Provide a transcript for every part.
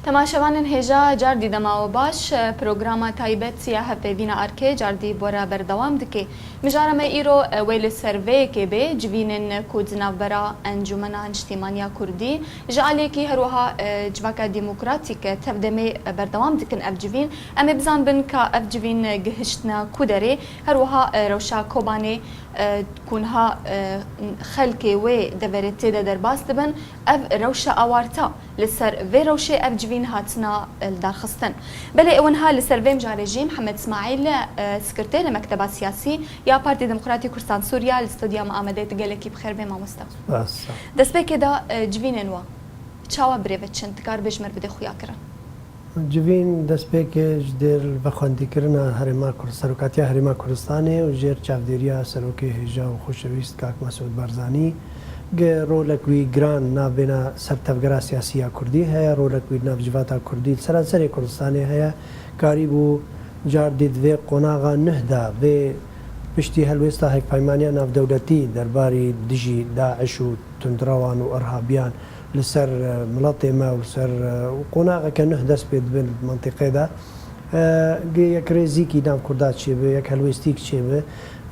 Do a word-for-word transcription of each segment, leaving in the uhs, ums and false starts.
Temaşevanên hêja, car dî dema we baş. Programa taybet ya hevpeyvîna Arkê car dî bi we re berdewam dike. Mijara me îro, e, wê li ser vê yekê bê, civînên ku di navbera Encûmena Niştîmaniya Kurdî, ji aliyekî her wiha, e, Civaka Demokratîk, e, TEV-DEMê, e, berdewam dikin ev civîn. Em ê bizanbin ka ev civîn, e, gihiştine ku derê, her wiha, e, rewşa Kobanê, e, ku niha, e, xelkê wê deverê tê de derbas dibin, ev rewşa awarta. Li ser vê rewşê ev civîn hatina, e, lidarxistin. Belê, ê winha li ser vê mijarê jî Mihemed Smaîl, e, sekreterê Mekteba Siyasî ya Partî Demokratî Kurdistan Sûriya li studya me Amedê. Tu gelekî bi xêr bê, mamosta. Spas. Destpêkê de, e, civînên we çawa bi rê ve diçin? Tu kar bê ji me re bidê xuya kirin? Civîn destpêkê ji dêr vexwendîkirina Herêma Kur-, Serokatiya Herêma Kurdistanê û jêr çavdêriya Serokê hêja û xoşewîst kak Mesûd Barzanî, gi rolek wî giran navbêna ser tevgera siyasî ya Kurdî heye, rolek wî nav civata Kurdî li seranserê Kurdistanê heye, karîbû car dî di vê qonaxa nuh de, vê piştî helwêsta hevpeymaniya navdewletî derbarî dijî DAIŞ û tundrewan û irhabiyan li ser, e, miletê me û li ser, e, û qonaxeke nuh dest pê dibin di mentiqê de, e, gi yekrêzîkî nav Kurda çêbe, yek helwêstîk çêbe.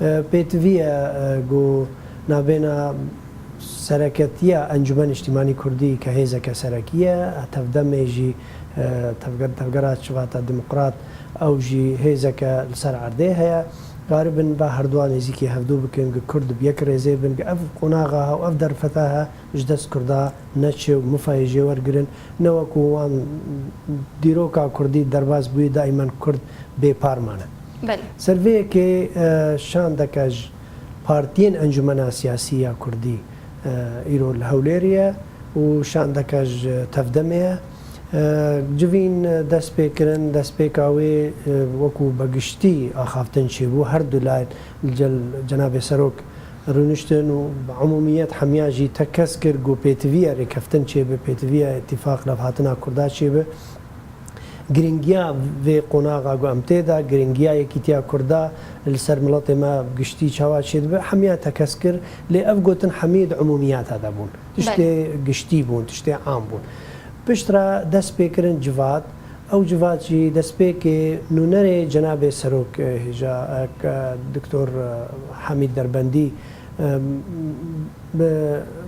E, pêtivî ye, e, ku navbêna sereketiya Encûmen Niştîmanî Kurdî ke hêzeke serekî ye, TEV-DEMê jî, e, tevger-, tevgera çivata demokrat, ew jî hêzeke li ser erdê heye. Karibin va herduwa nêzîkî hevdû bikin, gi Kurd bi yek rêzê bin, gi ev qonaxa he û ev derfeta he ji dest Kurda neçe û mifayê jê wergirin, ne wekû wan dîroka Kurdî derbas bûyî, daîmen Kurd bêpar mane. Belê. Ser vê yekê, e, şandeke ji partiyên Encûmena Siyasî ya Kurdî, e, îro li Hewlêrê ye û şandeke ji TEV-DEMê ye. E, civîn dest pê kirin, destpêka wê, e, wekû be giştî axaftin çêbû. Her du layên li cel cenabê serok rûniştin û bi umûmiyet hemiya jî tekez kir ku pêtivî ye rêkeftin çêbe, pêtivî ye îtîfaq levhatina Kurda çêbe. Girîngiya vê qonaxa ku em tê de, girîngiya yekîtiya Kurda li ser miletê me bi giştî çawa çêdibe, hemiya tekez kir. Lê ev gotin hemî di umûmiyata de bûn. Tiştê Belê. giştî bûn, tiştê am bûn. Piştre dest pê kirin civat. Ew civat jî destpêkê nûnerê cenabê serok, e, hêja, e, ke Doktor, e, Hamîd Derbendî, e, bi,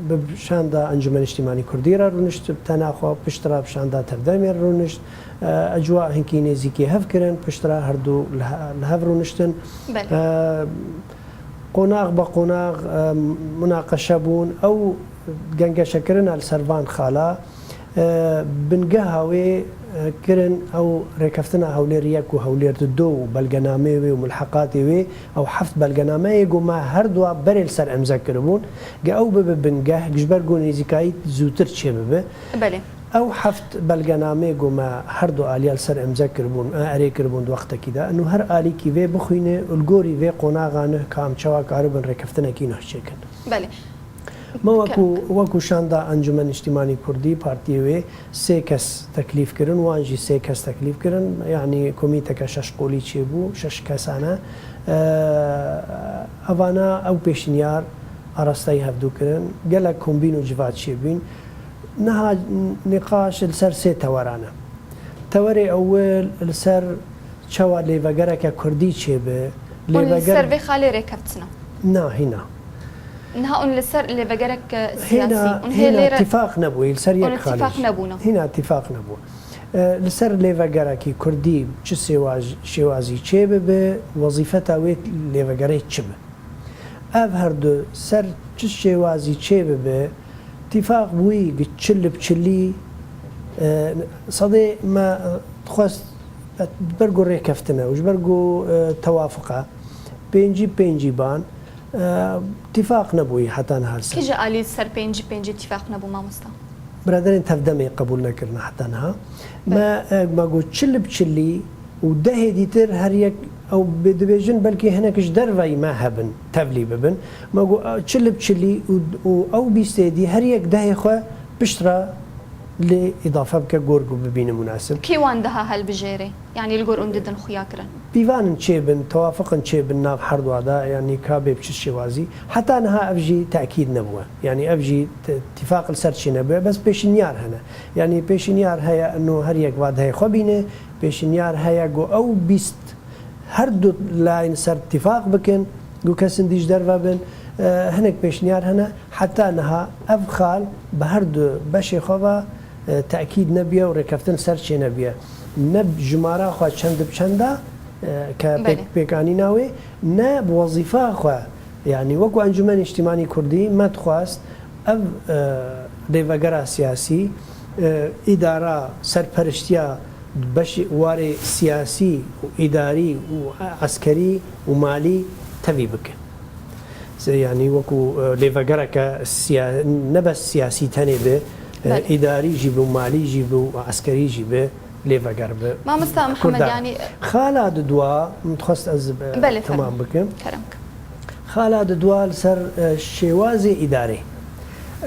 bi şanda Encûmen Niştîmanî Kurdî re rûnişt, bi tena xwe, piştre bi şanda TEV-DEMê re rûnişt. E, ecwa hinkî nêzîkî hev kirin, piştre herdu li he-, li hev rûniştin. Belê. E, qonax be qonax, e, munaqeşe bûn. Ew gengeşekirina li ser van xala, e, bingeha wê, e, kirin ew rêkeftina Hewlêr yek û Hewlêr du û belgenameyê wê û mulheqatê wê, ew heft belgenameyê ku me her dua berê li ser emze kiribûn, ge ew bibe bingeh, ji ber ku nêzîkayî zûtir çêbibe. Belê. Ew heft belgenameyê ku me her du aliya li ser emze kiribûn, e, erê kiribûn di wextekî de, û her alîkî vê bixwîne û li gorî vê qonaxa nuh ka em çawa karibin rêkeftinekî nuh çêkin. Belê. Me wekû, Ke- wekû şanda Encûmen Niştîmanî Kurdî, partiyê wê sê kes teklîf kirin, wan jî sê kes teklîf kirin. Yanî komîteke şeş qolî çêbû, şeş kesane. Eee, evana ew pêşinyar arastayî hevdû kirin. Gelek kombîn û civat çêbûn. Niha nîqaş li ser sê teweran e. Tewerê ewil li ser çawa lêvegereke kurdî çêbe, Hûn li lêveger- ser vê xalê rêkeftina? Na, hîna. Niha hûn li ser lêvegerek, e, siyasî, Hîna, hûn hê hîna lê re tifaq nebû, li ser hûn yek xalê tifaq jî. nebûna? Hîna tifaq nebû. E, li ser lêvegerekî kurdî çi sêwaz-, şêwazî çêbibe, wezîfeta wê lêvegerê çi be? Ev her du ser çi şêwazî çêbibe, tifaq bûyî gi çil bi çilî, e, sedê me, e, dixwest, e, ji ber ku rêkeftin e û ji ber ku, e, tewafiq e, pêncî pêncî ban, e, tifaq nebûyî heta niha li ser. Kî ji alî ser pêncî pêncî tifaq nebû, mamosta? Biraderên TEV-DEMê qebûl nekirine heta niha. Belê. Me, e, me got çil bi çilî û dehê dîtir her yek ew bê dibêjin, belkî hinek ji derveyî me hebin, tevlî bibin. Me got, e, çil bi çilî û, û ew bîstê dî her yek dehê xwe piştre Lê îdafe bike gor ku bibîne munasib. Kî wan daha helbijêrê? Yanî li gor hûn didin xuya kirin? Pîvanên çêbin, tewafiqin çêbin nav herduwa de, yanî ka bê bi çi şêwazî. Heta niha ev jî tekîd nebûye. Yanî ev jî te- tîfaq li ser çênebûye. Bes pêşinyar hene. Yanî pêşinyar heye ino her yek va dihê xwe bîne. Pêşinyar heye ku ew bîst her du layên ser tîfaq bikin, ku kesên dî ji derve bin. E, hinek pêşniyar hene. Heta niha ev xal bi her du beşê xwe ve, e, tekîd nebiye û rêkeftin ser çênebiye. Ne jimara xwe çend bi çend e, ke pêk, Belê. pêkanîna wê, ne bi wezîfa xwe. Yanî wekû Encûmen Nîştîmanî Kurdî me dixwest ev, e, lêvegera siyasî, e, îdara serperiştiya beşê warê siyasî û îdarî û eskerî û malî tevî bike. Se- Yanî wekû, e, lêvegereke siya- ne bes siyasî tenê be, e, Belê. îdarî jî be û malî jî be û eskerî jî be lêveger be. Mamosta Mihemed, Kurda. yanî Xala di dua, min dixwest ez, e, Belê, temam fermo. bikim. Kerem ke. Xala di dua li ser, e, şêwazê îdarê.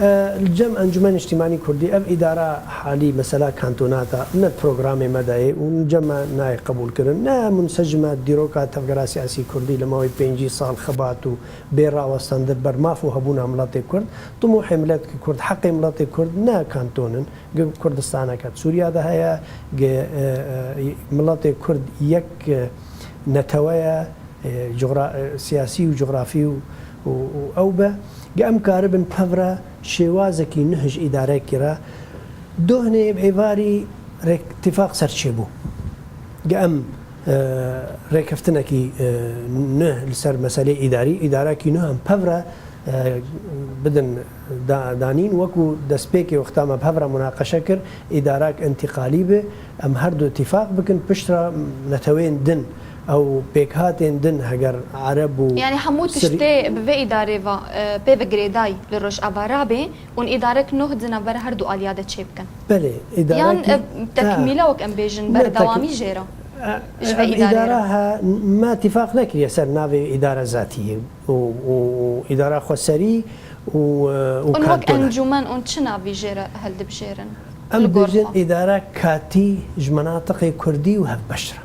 E, li cem Encûmen Niştîmanî Kurdî ev îdara halî mesela kantonata ne programê me de ye û li cem me nayê qebûl kirin. Ne munsecime dîroka tevgera siyasî Kurdî li mawê pêncî sal xebat û bê rawestandin ber maf û hebûna miletê Kurd. Timûhê miletê Kurd, heqê miletê Kurd ne kanton in. Gi Kurdistaneke di Sûriya de heye, gi, e, e, miletê Kurd yek, e, netewe ye, e, cogra- e, siyasî û cografî û, û, û ew be. Gi em karibin pevre şêwazekî nuh ji îdarekî re. Dohnê bi êvarî rêk-, tîfaq ser çêbû. Gi em, e, rêkeftinekî, e, nuh li ser meselê îdarî, îdarekî nuh em pevre e, bidin da- danîn. Wekû destpêkê wexta me bi hev re munaqeşe kir, îdarek întîqalî be, em her du tîfaq bikin, piştre netewên din, ew pêkhatên din, heger Ereb û Yanî hemû Sirî- tiştê bi vê îdarê ve, e, pê ve girêdayî li Rojava rabê û îdarek nuh di navbera her du aliya de çêbikin. Belê, Yan, îdarekî e, tekmîle wek em bêjin, Ne, berdewamî tekmî- jê re. E, Ji vê em îdare. îdara he, me tîfaq nekiriye ser navê îdare zatiyê. û, û, û îdara xweserî û, û Hûn wek kantona. encûmen hûn çi navî jê re hildibijêrin? Em Li gor dibêjin xwe. îdara katî ji menatiqê kurdî û hevbeş re.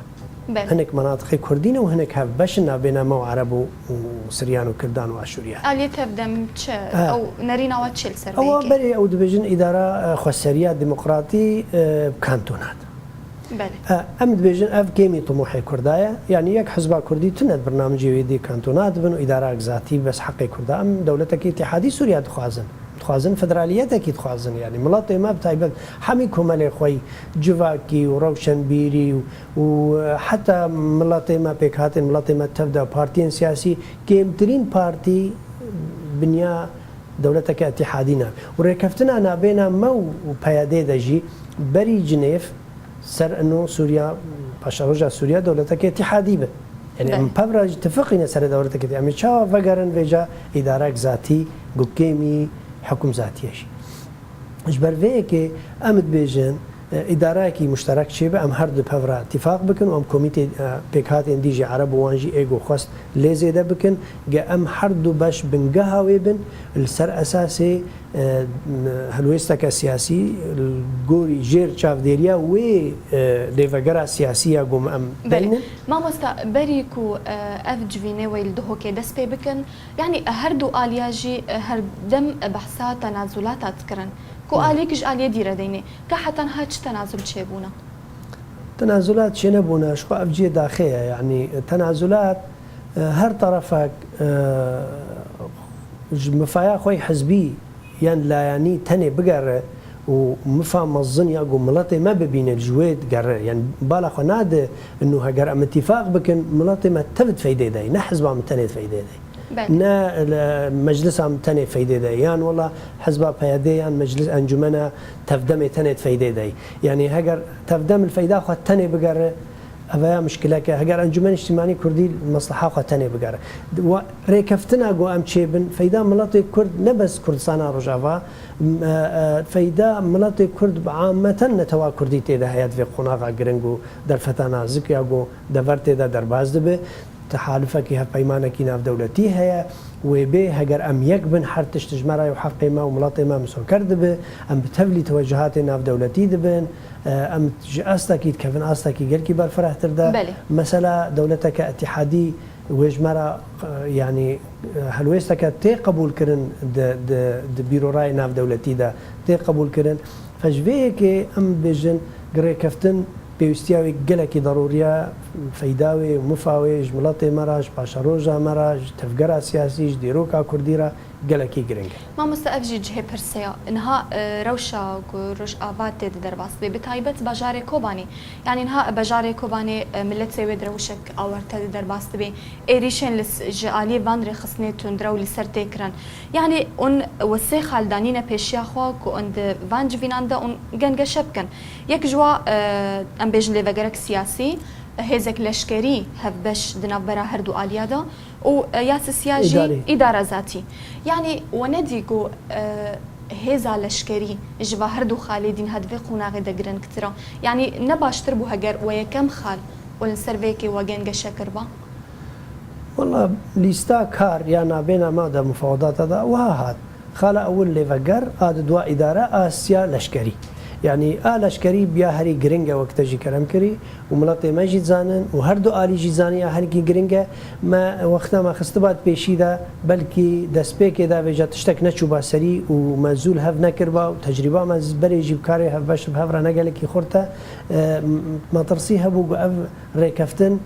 Belê. Hinek menatiqê kurdî ne û hinek hevbeş in navbêna me û Ereb û, û Siryan û Kirdan û Aşûriyan. Aliyê tevdem çi? Ha. Ew nerîna we çi li ser vê Ewa yekê? berê ew dibêjin îdara, e, xweseriya demokratî, e, kantonat. Belê. E, em dibêjin ev kêmî timûhê Kurda ye. Yanî yek hizba Kurdî tune di birnamicê wê dê kantona dibin û îdarayek zatî bes heqê Kurda. Em dewletekî îtîhadî Sûriya dixwazin. Dixwazin federaliyetekî dixwazin. Yanî miletê me bi taybet hemî komelê xwe yî civakî û rewşenbîrî û, û, e, heta miletê me pêkhatên miletê me tev de partiyên siyasî kêmtirîn partî binya dewleteke îtîhadî ne. Û rêkeftina nabêna me û, û P Y D de jî berî Cinêv ser ino Sûriya, paşeroja Sûriya dewleteke îtîhadî be. Yanî em Belê. pevra jî tifiqîne serê dewleteke îtîhadî. Em ê çawa vegerin vêca îdarek zatî, ku kêmî hekum zatî ye jî. Ji ber vê yekê em dibêjin, e, îdareyekî muşterek çêbe, em her du pevra tîfaq bikin û em komîtê, e, pêkhatên dî jî Ereb û wan jî ê ku xwest lê zêde bikin, ge em her du beş bingeha wê bin, li ser esasê, e, helwêsteke siyasî, li gorî jêr çavdêriya wê, e, lêvegera siyasî ya ku em Belê. deynin. Mamosta, berî ku, e, ev civînê wê li Duhokê dest pê bikin, yanî her du aliya jî, e, her dem behsa tenazulata dikirin. Ku Hı. aliyek ji aliyê dî re deynê. Ka heta niha çi tenazul çêbûne? Tenazulat çênebûne, ji xwe ev cihê daxê ye. Yanî tenazulat, e, her terefek, e, ji mifaya xwe yê hizbî yan layanî tenê bigere û mifa mezin ya ku miletê me bibîne ji wê digere. Yanî bala xwe nade inu heger em îtîfaq bikin, miletê me tev di feydê de ye, ne hizba min tenê di feydê de ye. Belê. Ne li meclisa min tenê feydê de ye. Yan wela hizba P Y D yan meclis encumena tevdemê tenê di feydê de ye. Yanî heger tevdem li feyda xwe tenê bigere, ev ya mişkileke. Heger Encûmen Niştîmanî Kurdî li mesleha xwe tenê bigere. Wa rêkeftina ku em çêbin, feyda miletê Kurd ne bes Kurdistana Rojava, m-, e, e, feyda miletê Kurd bi ameten netewa Kurdî tê de heye di vê qonaxa giring û derfeta nazik ya ku dever tê de derbas dibe. Tehalufekî, hevpeymanekî navdewletî heye. Wê bê, heger em yek bin, her tişt ji me re û heqê me û miletê me misoker dibe, em bi tevlî tewecuhatê navdewletî dibin, e, em ji astekî dikevin astekî gelkî berfirehtir de. Belê. Mesela dewleteke îtîhadî wê ji me re, e, yanî, e, helwêsteke tê qebûlkirin di, di, di bîrorayê navdewletî de tê qebûlkirin. Fe ji vê yekê em bêjin, rêkeftin pêwîstiya wê gelekî derûriya, feyda wê û mifa wê ji miletê me re, ji paşeroja me re, ji tevgera siyasî, ji dîroka kurdî re gelekî giring e. Mamoste, ev jî cihê pirsê ye. Niha, e, rewşa ku Rojava tê di derbas dibe, bi taybet bajarê Kobanê. Yanî niha bajarê Kobanê, e, miletê wê di rewşek awarte di derbas dibe. Êrîşên li s-, ji aliyê van rêxistinê tundrew li ser tê kirin. Yanî hûn wesê xal danîne pêşiya xwe ku hûn di van civînan de hûn gengeşe bikin. Yek ji wa, e, em bêjin lêvegerek siyasî, hêzek leşkerî hevbeş di navbera her du aliya de û, e, ya sisiya jî îdare zatî. Yanî we nedî ku, e, hêza leşkerî ji va her du xalê dîn ha di vê qonaxê de giringtir e? Yanî ne baştir bû heger we yekem xal û li ser vê yekê we gengeşe kiriba? Wela lîsta kar ya nabêna me de mufawedata de wiha hat. Xala ewil lêveger, a di dua îdare, a siya leşkerî. Yanî a leşkerî biya herî giring e wek te jî kerem kirî û miletê me jî dizanin û her du alî jî zaniya herî giring e. Me wexta me xistiba di pêşî de belkî destpêkê de vêca tiştek neçûba serî û me zû li hev nekiriba û tecrîba me berê jî bi karê hevbeş bi hev re ne gelekî xurt e. E, m-, metirsî hebû ku ev rêkeftin,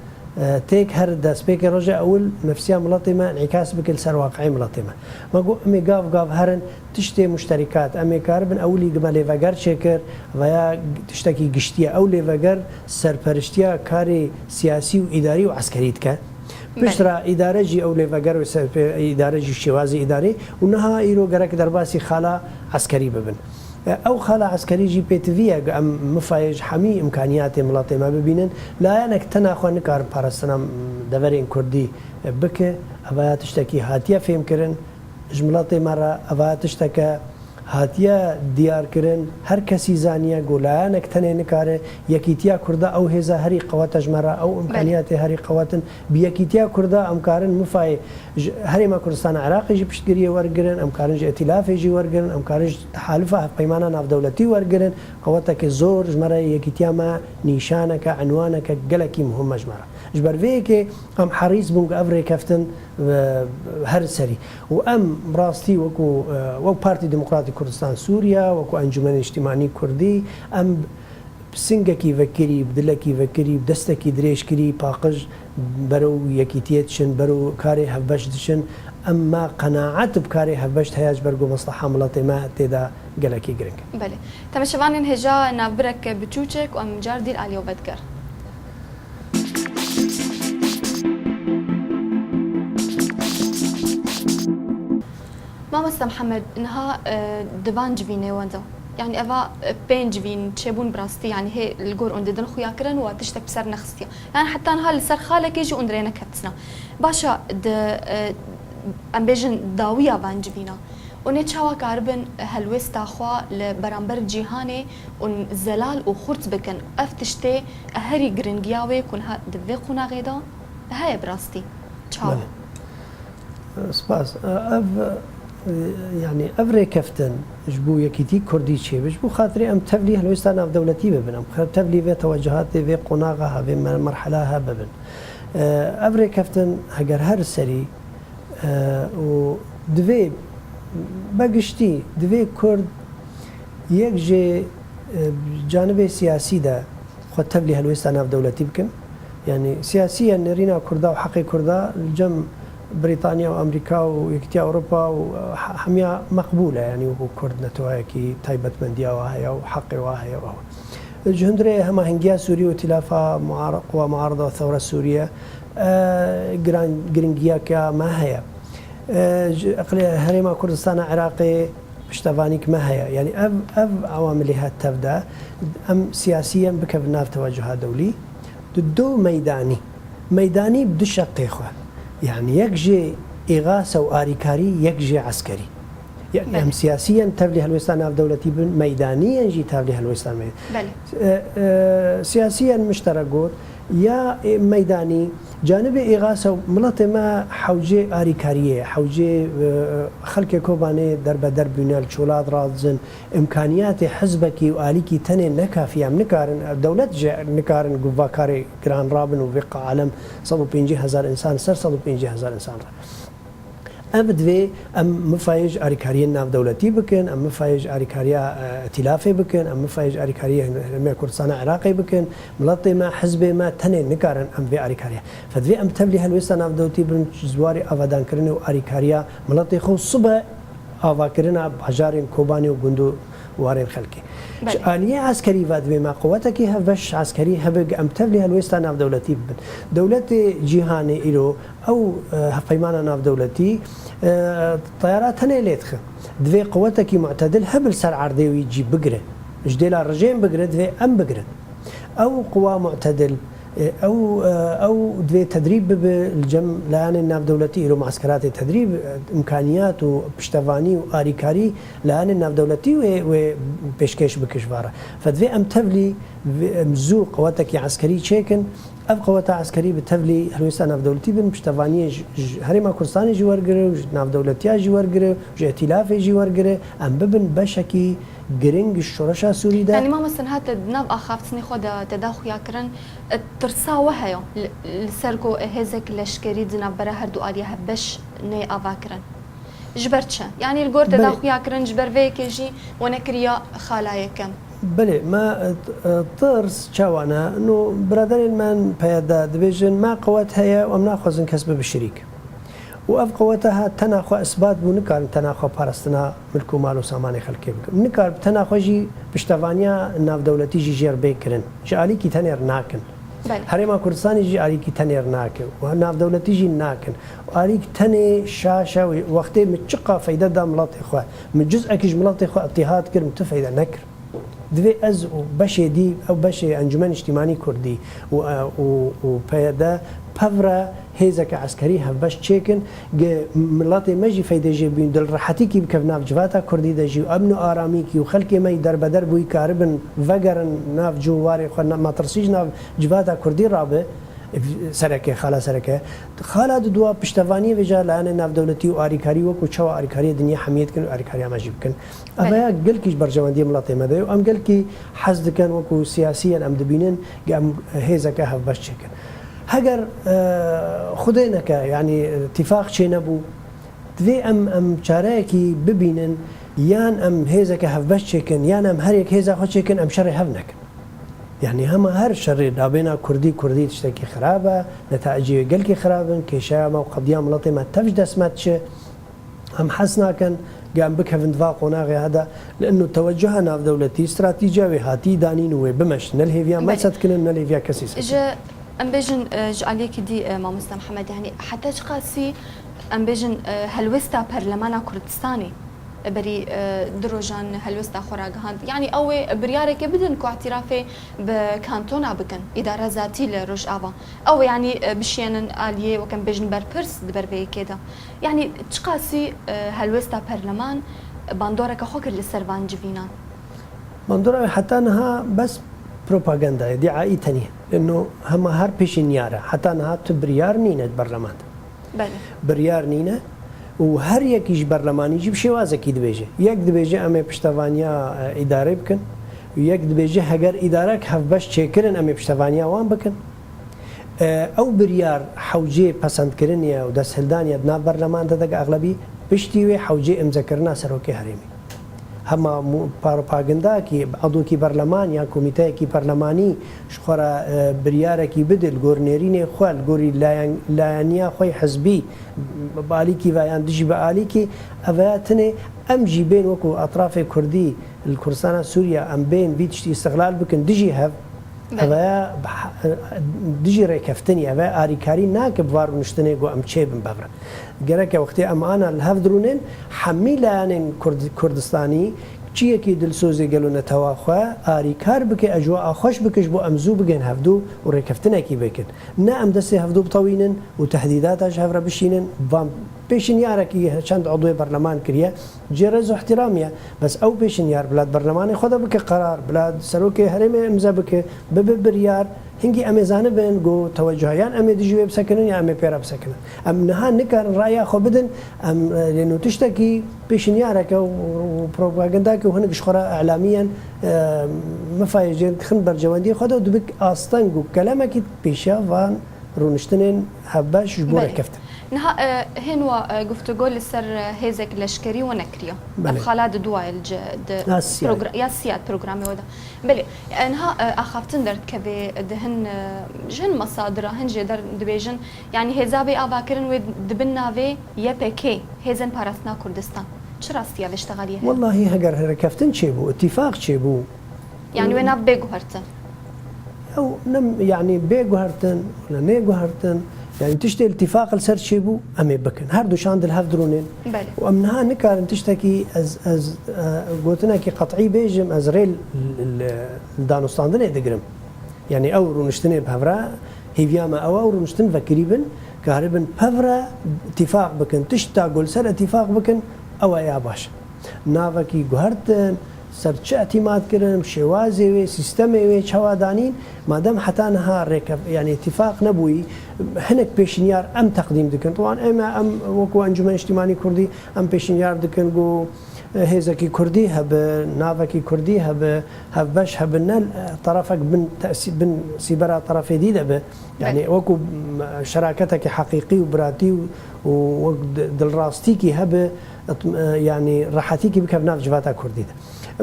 e, têk her destpêkê roja ewil nefsiya miletê me înîkas bike li ser waqiê miletê me. Me got, em ê gav gav herin tiştê muşterîkat, em ê karibin ewilî me lêveger çêkir, veya tiştekî giştî ye. Ew lêveger serperiştiya karê siyasî û îdarî û eskerî dike. Pişt Belê. re îdare jî ew lêveger û serpê-, îdare jî şêwazê îdarî û niha îro gerek derbasî xala eskerî bibin. Ew xala eskerî jî pêtivî ye ku em mifayê ji hemî îmkaniyatê miletê me bibînin. Layenek tena xwe nikare parastina deverên kurdî bike. Evaya tiştekî hatiye fêmkirin ji miletê me re. Evaya tişteke hatiye diyarkirin. Her kesî zaniye ku layenek tenê nikare. Yekîtiya kurda ew hêza herî qewet e ji me re. Ew Belê. îmkaniyatê herî qewet in. Bi yekîtiya kurda em karin mifayê Ji Herêma Kurdistana Iraqê jî piştgiriyê wergirin, em karin ji îtîlafê jî wergirin, em karin ji tehalifa hevpeymana navdewletî wergirin. Qewetekê zor ji me re yekîtiya me nîşaneke, enwaneke gelekî muhim e ji me re. Ji ber vê yekê em herîs bûn ku ev rêkeftin, e, her serî. Û em rastî wekû, e, wek Partî Demokratîk Kurdistan Sûriye, wekû Encûmenê Niştimanî Kurdî, em bi singekî vekirî, bi dilekî vekirî, bi destekî dirêjkirî paqij berew yekîtiyê diçin, berew karê hevbeş diçin. Em me qenaet bi karê hevbeş heye ji ber ku mesleha miletê me tê de gelekî giring e. Belê. Temaşevanên hêja navbirek biçûçek û em car dîl alî we vedigerin. Mamoste Mihemed, niha, e, di van civînê we de, yanî eva, e, pênc civîn çêbûn bi rastî, yanî hê li gor hûn didin xuya kirin û tiştek bi ser nexistiye. Yanî heta niha li ser xalekê jî hûn dirê nekeftina. Baş e, di, e, em bêjin dawiya van civîna, hûn ê çawa karibin helwêsta xwe li beramber cîhanê hûn zelal û xurt bikin? Ev tiştê herî giringiya wê ku niha di vê qonaxê de heye bi rastî. Çawa? Belê. Spas. Ev, e, yanî ev rêkeftin ji bo yekîtî kurdî çêbe, ji bo xatirê em tevlî helwêsta navdewletî bibin, em tevlî vê tewecuhatê, vê qonaxa ha, vê mer-, merhela ha bibin. E, ev rêkeftin heger her serî, e, û divê, be giştî, divê kurd yek jê, e, canibê siyasî de xwe tevlî helwêsta navdewletî bikin. Yanî siyasiyen nêrîna Kurda û heqê Kurda li cem Brîtanya û Amerîka û Yekîtiya Ewropa û he-, hemiya meqbûl e, yanî wekû Kurd neteweyekî taybetmendiya wa heye û heqê wa heye û ew e. Ji hundirê hemahengiya Sûrî û Îtîlafa Muar-, Quwa Muarada û Thewra Sûriye, e, giran-, giringiyeke me heye. E, ji eqlê Herêma Kurdistana Iraqê piştevanîk me heye. Yanî ev, ev ewamilê hat tev de em siyasiyen bikevin nav tewecuha dewlî. Di do meydanî. Meydanî bi du şeqê xwe. Yanî yek jê îxase û arîkarî, yek jê eskerî. Yanî Belê. em siyasiyen tevlî helwêsta navdewletî bin, meydaniyen jî tevlî helwêsta me. Belê. E, e, siyasiyen mişterek got, Ya, e, meydanî, canibê Îxasa û miletê me hewcê arîkariyê, hewcê, e, xelkê Kobanê derbeder bûne, li çolat radizin, îmkaniyatê hizbekî û alîkî tenê ne kafî ye. Em nikarin, dewlet jî nikarin ku va karê giran rabin û vê alem sed û pêncî hezar însan, ser sed û pêncî hezar însan re. Ev divê em mifayê ji arîkariyên navdewletî bikin, em mifayê ji arîkariya, e, îtîlafê bikin, em mifayê ji arîkariya Herêma Kurdistana Iraqê bikin. Miletê me, hizbê me tenê nikarin em vê arîkariya. Fe divê em tevlî helwêsta navdewletî bin ji warê avadankirinê û arîkariya miletê xwe û sibe avakirina bajarên Kobanê û gund û warên xelkê. Ji Belê. aliyê eskerî ve divê me quwetekî hevbeş eskerî hebe, em tevlî helwêsta navdewletî bibin. Dewletê cîhanê îro ew, e, hevpeymana navdewletî, e, teyara tenê lê dixe. Divê quwetekî mu'tedil hebe li ser erdê wî cî bigire. Ji dêla rejîm bigire, divê em bigirin. Ew quwa mu'tedil, e, ew, e, ew divê tedrîb bibe li cem layanên navdewletî, îro mueskeratê tedrîb, e, îmkaniyat û piştevanî û arîkarî layanên navdewletî wê, wê pêşkêş bike ji van re. Fe divê em tevlî vê, em zû quwetekî eskerî çêkin. Ev quweta eskerî bi tevlî helwêsta navdewletî bin, piştevaniyê ji, ji Herêma Kurdistanê jî wergire û ji navdewletiya jî wergire û ji îtîlafê jî wergire. Em bibin beşekî giring ji şoreşa Sûrî de. Yanî, mamoste, niha te di nav axaftinê xwe de te da xuya kirin, e, tirsa we heye li, li ser ku hêzek leşkerî di navbera her du aliyê hevbeş neyê avakirin. Ji ber çi? Yanî, li gor te da Belê. xuya kirin, ji ber vê yekê jî we nekiriya xala yekem. Belê, me, e, e, tirs çawa ne? No, biraderên me P Y D dibêjin, me qewet heye û em naxwazin kes bibe şirîk. Û ev qeweta ha tena xwe isbat bû, nikarin tena xwe parastina milk û mal û samanê xelkê bikin. Nikar bi tena xwe jî piştevaniya navdewletî jî jêr bê kirin. Ji alîkî tenê re nakin. Belê. Herêma Kurdistanê jî alîkî tenê re nake. Û navdewletî jî nakin. Alîk tenê şaş e, wextê min çiqa feyde da miletê xwe. Min ciz'ekî ji miletê xwe îtîhat kir, min tu feyde nekir. Divê ez û beşê dî, ew beşê Encûmen Niştîmanî Kurdî û, û, û P Y D pevre hêzeke eskerî hevbeş çêkin, gi miletê me jî feyde jê bîn, dilrehetîkî bikevin nav civata Kurdî de jî, emn û aramîkî û xelkê me yî derbeder bûyî karibin vegerin nav cû warê xwe, ne, metirsî ji nav civata Kurdî rabe, sereke, xala sereke. Xala di dua piştevaniyê vêja layanê navdewletî û arîkarî wekû çawa arîkariyê dinyê hemiyê dikin û arîkariya me jî bikin. Ev Belê. ya gelkî ji berjewendiyê miletê me de ye û em gelkî hez dikin wekû siyasî yên em dibînin, em hêzeke hevbeş çêkin. Heger, e, Xwedê neke, yanî, tifaq çê nebû, divê em, em çareyekî bibînin, yan em hêzeke hevbeş çêkin, yan em her yek hêza xwe çêkin, em şerê hev nekin. Yanî hema her şerê nabêna Kurdî, Kurdî tiştekî xirab e, netayicê wê gelkî xirab in, kêşeya me û qediya miletê me tev ji dest me diçe. Em hez nakin, ge em bikevin di va qonaxê he de, li inu tewecuha navdewletî, stratîciya wê hatî danîn û wê bimeşin. Ne li hêviya me Belê. set kinin, ne li hêviya kesî set Ji, kinin. em bêjin, e, ji aliyekî dî, e, mamoste Mihemed, yanî heta çiqasî, em bêjin, e, helwesta Perlemana Kurdistanê, e, berî, e, du rojan helwesta xwe ragihand. Yanî ew ê biryarekê bidin ku îtirafê bi kantona bikin, îdare zatî li Rojava. Ew ê, yanî, e, bişiyênin aliyê, wek em bêjin, berpirs di ber vê yekê de. Yanî çiqasî, e, helwesta perleman bandoreke xwe kir li ser van civînan? Bandora wê heta niha bes propaganda ye, dîaî tenê. Leno hema her pêşînyar e. Heta niha tu biryar nîne di berleman de. Belê. Biryar nîne û her yekî ji berlemanî jî bi şêwazekî dibêje. Yek dibêje em ê piştevaniya, e, îdarê bikin. Yek dibêje heger îdarek hevbeş çêkirin em ê piştevaniya wan bikin. E, ew biryar hewcê pesendkirinê ye û desthildanê ye di nav berleman de, dek exlebî piştî wê hewcê îmzekirina serokê herêmê. Hema mu-, propagandakî, edokî berleman ya komîteyekî berlemanî ji xwe re, e, biryarekî bide li gor nêrînê xwe, li gorî layen-, layeniya xwe yê hizbî, bi alîkî ve yan dijî bi alîkî, ev ya tinê em jî bên wekû etrafê Kurdî li Kurdistana Sûriye em bên vî tiştî îstixlal bikin dijî hev, Belê. Ev e, dijî rêkeftinî, ev e, arîkarî nake bi va rûniştinê ku em çêbin bev re. Gereke wextê em ana li hev dirûnin, hemî layanên Kurd-, Kurdistanî, çi yekî dilsozê gel û netewa xwe arîkar bike, ecwaa xweş bike ji bo em zû bigên hevdû û rêkeftinekî bikin. Ne em destê hevdû bitewînin û tehdîdata ji hev re bişînin, van pêşinyarekî çend edwê berleman kiriye, cê rêz û ihtiram ye. Bes ew pêşinyar bila di berlemanê xwe de bike qerar, bila serokê herêmê imze bike, bibe biryar, Hingî em ê zanibin ku tewecuha yan em ê dijî wê bisekinin ya em ê pê re bisekinin. Em niha nikarin raya xwe bidin, em, e, lê no tiştekî pêşinyareke û, û propagandake û hinek ji xwe re îlamiyen, e, mifayê jê dixin bercewendiyê xwe de û dibik asteng û kelemekî pêşiya van rûniştinên hevbeş ji bo Belê. rêkeftin. Niha, e, hên wa, e, guftûgo li ser, e, hêzek leşkerî we nekiriye. Belê. Ev xala di duwaye li ce-, di Ya siyah. progra-, ya siyah programê we de. Belê, e, niha, e, axaftin derdikeve di hin, e, ji hin mesadira, hin jêder dibêjin, yanî hêza bê avakirin wê dibin navê Y P K, Hêzên Parastina Kurdistan. Çi rastiya vê ştexaliyê heye? Wellahî heger rêkeftin çêbû, îtîfaq çêbû. Yanî wê nav bê guhertin. Ew ne, yanî bê guhertin, wala nê guhertin, yanî tiştê îtîfaq li ser çêbû, em ê bikin. Her du şand li hev dirûnên. Belê. Û em niha nikarin tiştekî ez, ez, e, gotinekî qet'î bêjim, ez rê li, li, li danûstandinê digirim. Yanî ew rûniştinê bi hev re, hêviya me ew e, ew rûniştin vekirî bin, karibin bi hev re îtîfaq bikin. Tişta ku li ser îtîfaq bikin, ew e ya baş. Navekî guhertin, ser çi îtîmat kirin, şêwazê wê, sîstemê wê, çawa danîn, madem heta niha rêke-, yanî îtîfaq nebûyî, hinek pêşinyar em teqdîm dikin. Wan ême em wekû Encûmen Niştimanî Kurdî em pêşinyar dikin ku, e, hêzekî Kurdî hebe, navekî Kurdî hebe, hevbeş hebe, ne, e, terefek bin tesî-, bin sîbera terefê dî de be. Yanî Belê. wekû, m, şeraketekî heqîqî û biratî û, û wek di-, dilrastîkî hebe, itm-, e, yanî rehetîkî bikeve nav civata Kurdî de.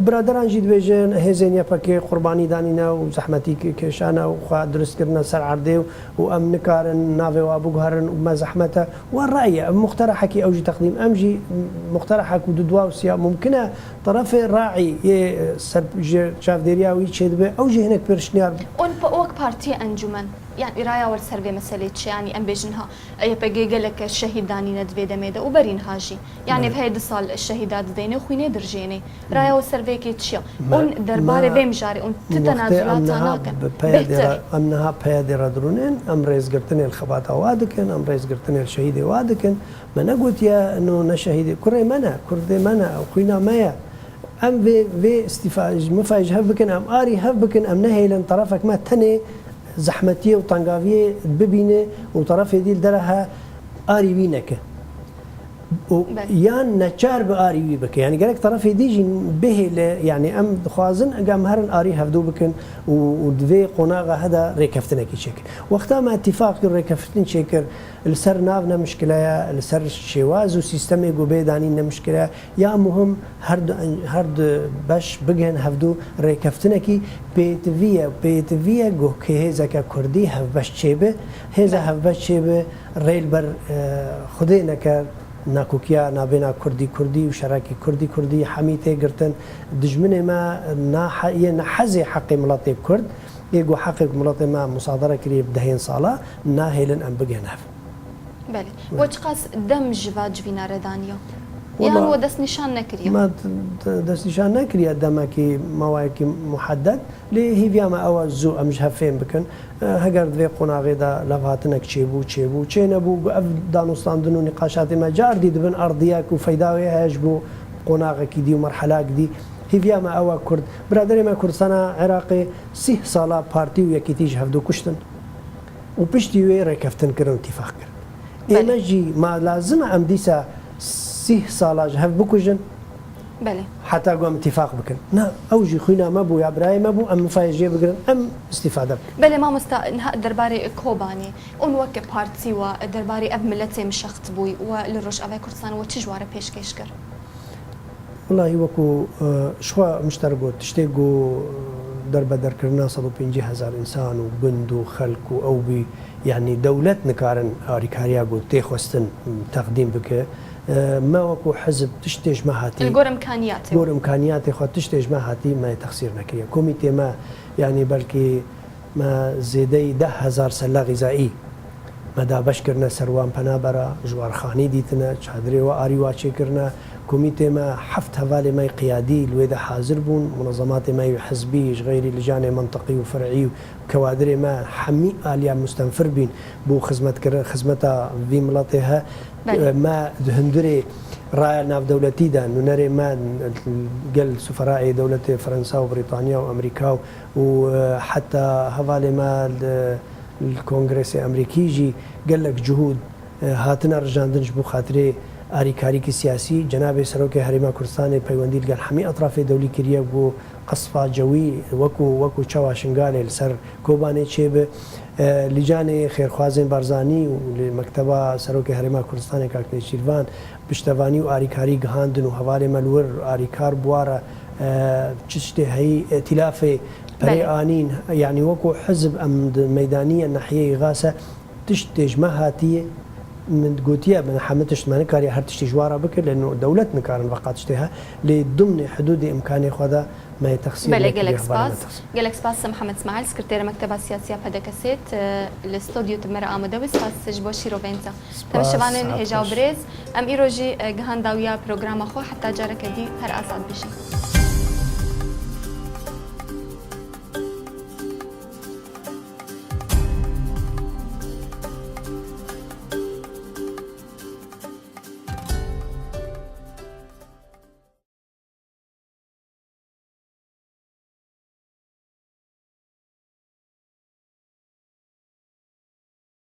Biraderan jî dibêjin, hêzên Y P K qurbanî danîne û zehmetî ke-, kêşane û xwe dirust kirine ser erdê û, û em nikarin navê wa biguherin û me zehmet e. Wa rayê, ev muqterehekî ew jî teqdîm. Em jî muqterehek û du dua û siya mumkin e, terefê raî yê ser, ji çavdêriya wî çêdibe, ew jî hinek pêşniyar. Hûn pa-, wek partiyê encûmen, yanî raya we li ser vê meselê çi? Yanî em bêjin ha, Y P G gelek şehîd danîne di vê demê de û berî niha jî. Yanî Belê. ev hey du sal şehîda dideyne û xwînê dirjênê. Raya we ser vê yekê çi ye? Me, Hûn derbarê me vê mijarê hûn ti wextê em tenazulata niha nakin. bi P Y D Bêhtir. re, em niha P Y D re dirûnin, em rêzgirtinê li xebata wa dikin, em rêzgirtinê li şehîdê wa dikin. Me negotiye, no ne şehîdê kurê me ne, kurdê me ne, ew xwîna me ye. Em vê, vê îstîfa, ji mifayê ji hev bikin, em arî hev bikin, em nehêlin terefek me tenê zehmetiyê û tengaviyê bibîne û terefê dî li dera he arî wî neke. Û Belê. yan neçar bi arî wî bike. Yanî gerek terefê dî jî bihêle, yanî em dixwazin ege em herin arî hevdû bikin û, û di vê qonaxa he de rêkeftinekî çêkin. Wexta me îtîfaq kir, rêkeftin çêkir, li ser nav ne mişkile ye, li ser şêwaz û sîstemê ku bê danîn ne mişkile ye. Ya muhim her du, her du beş bigihên hevdû rêkeftinekî pêtivî ye, pêtivî ye ku hêzeke kurdî hevbeş çêbe, hêza Belê. hevbeş çêbe, rê li ber, e, Xwedê neke, nakokiya nabêna kurdî kurdî û şerekî kurdî kurdî hemî tê girtin. Dijminê me na he-, yê nehezê heqê miletê kurd, yê ku heqê ku miletê me musadere kiriye bi dehên sala, nahêlin em bigihên hev. Belê. Belê. We çiqas dem ji va civîna re daniye? Yan Wela we destnîşan nekiriye? Me d-, d-, destnîşan nekiriye demekî mawayekî muhedded. Lê hêviya me ew e zû em ji hev fêm bikin. E, heger di vê qonaxê de levhatinek çêbû, çêbû, çênebû, ev danûstandin û nîqaşatê me car dî dibin erdiyek û feyda wê heye ji bo qonaxekî dî û merhelak dî. Hêviya me ew e Kurd. Biraderê me Kurdistana Iraqê sîh sala partî û yekîtî ji hevdû kuştin û piştî wê rêkeftin kirin û tîfaq kirin. Belê. Ême jî ma lazim e em dîsa sîh sala ji hev bikujin? Belê. Heta ku em îtîfaq bikin. Na, ew jî xwîna me bû ya birayê me bû, em mifayê jê bigirin, em îstîfade bikin. Belê mamosta, niha derbarê Kobanê, hûn weke partî we derbarê ev miletê mişext bûy we li Rojavayê Kurdistan we çi ji wan re pêşkêş kir? Welahi wekû, e, ji xwe mişter got, tiştê ku, e, derbederkirina sed û pêncî hezar însan û gund û xelk û ew bî, yanî dewlet nikarin arîkariya ku tê xwestin teqdîm bike. E, me wekû hizb tiştê ji me hatî, Li gor imkaniyatê. gor imkaniyatê xwe tiştê ji me hatî me yê texsîr nekiriye. Komîtê me, yanî belkî me zêdeyî deh hezar selle xîzayî me dabeş kirine ser wan penabera, ji wan xanî dîtine, çadirê we arî wa çêkirine. Komîtê me heft hevalê me yê qiyadî li wê de hazir bûn, munezematê me yê hizbî, ji xeyrî licanê mintiqî û fer'î û kewadirê me hemî aliya mustenfir bîn bo xizmetkirin, xizmeta vî miletê he. Belê. Me di hundirê raya navdewletî de nûnerê me gel suferaê dewletê Fransa û Brîtanya û Amerîka û, e, heta hevalê me li, li Kongresê Amerîkî jî gelek cihûd, e, hatine rijandin ji bo xatirê arîkarîkî siyasî. Cenabê Serokê Herêma Kurdistanê peywendî li gel hemî etrafê dewlî kiriye, ku qesfa cewî wekû, wekû çawa Şingalê li ser Kobanê çêbe. E, Lîcanê Xêrxwazên Barzanî û li Mekteba Serokê Herêma Kurdistanê Kak Nêçîrvan piştevanî û arîkarî gihandin û hevalê me li wir arîkar bi wa re, e, çi tiştê heyî, îtîlafê perê Belê. anîn, yanî wekû hizb em di meydanî ye, nahiyê Îxase, tiştê ji me hatiye, min gotiye, min hemî tişt me nikariye her tiştî ji wa re bike, lê no dewlet nikarin veqa tiştê he, lê dimnê hidûdê îmkanê xwe de me yê texsîr Belê, nekiriye, gelek hevalê me spas. texsîr. Gelek spas Mihemed Smail, sekretêra Mekteba Siyasî ya P D K'ê, li stûdyo tu me re amade bû. Spas ji bo şîrovên te. Spas, Temaşevanên saet hêja û baş. birêz, em îro jî, e, gihan dawiya programa xwe. Heta careke dî, her azad bijî.